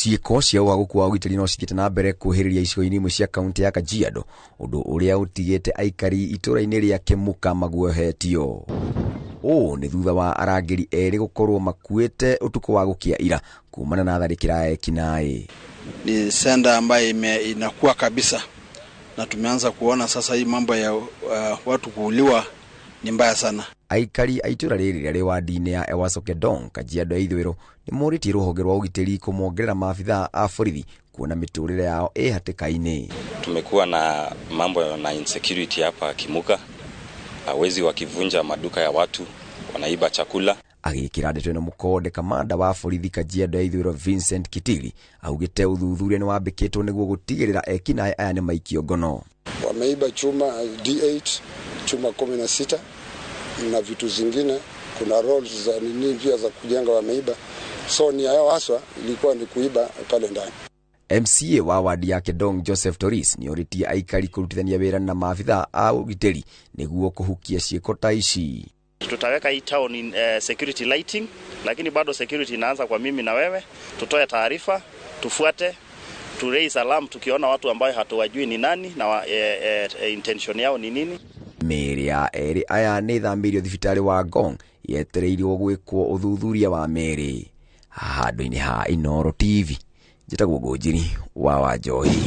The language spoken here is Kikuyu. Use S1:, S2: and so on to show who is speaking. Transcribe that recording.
S1: Ciĩko cia ũhagũku wa ũgitĩri no cithiĩte na mbere kwĩhĩrĩria icigo-inĩ imwe cia kaunti ya Kajiado, ũndũ ũrĩa ũtigĩte aikari itũũra-inĩ rĩa Kĩmuka maguohetio. Ũũ nĩ thutha wa arangĩri erĩ gũkorwo makuĩte ũtukũ wa gũkĩa ira kumana na tharĩkĩra ya ekinaĩ.
S2: Ni senda ambayo inakuwa kabisa, na tumeanza kuona sasa hii mambo ya watu kuuliwa ni mbaya sana.
S1: Aikari a itũũra rĩrĩ rĩrĩa rĩ wadi-inĩ ya Ewaso Kedong, Kajiado ya ithũĩro, nĩ morĩtie rũhonge rwa ũgitĩri kũmongerera maabithaa a borithi kuona mĩtũrĩre yao ĩ hatĩka-inĩ.
S3: Tumekuwa na mambo na insecurity hapa Kimuka, wezi wakivunja maduka ya watu, wanaiba chakula.
S1: Agĩkĩra ndeto ĩno mũkonde, kamanda wa borithi Kajiado ya ithũĩro Vincent Kitili augĩte ũthuthuria nĩ wambĩkĩtwo nĩguo gũtigĩrĩra ekinaĩ aya nĩ maikio ngono.
S4: Wameiba chuma D8, chuma 16 na vitu zingine. Kuna rolls za nini pia za kujenga wameiba, so nia yao haswa ilikuwa ni kuiba pale ndani.
S1: MCA wa wadi ya Kedong Joseph Toris nĩ orĩtie aikari kũrutithania wĩra na maabithaa a ũgitĩri nĩguo kũhukia ciĩko ta ici.
S5: Tutaweka hii town in security lighting, lakini bado security inaanza kwa mimi na wewe. Tutoe taarifa, tufuate, tu raise alarm tukiona watu ambayo hatuwajui ni nani na intention yao ni nini.
S1: Mĩĩrĩ ya erĩ aya nĩ ĩthamĩirio thibitarĩ wa Ngong yetereirio gwĩkwo ũthuthuria wa mĩĩrĩ. Handũ-inĩ ha Inooro TV, njĩtagwo Ngũnjiri wa Wanjohi.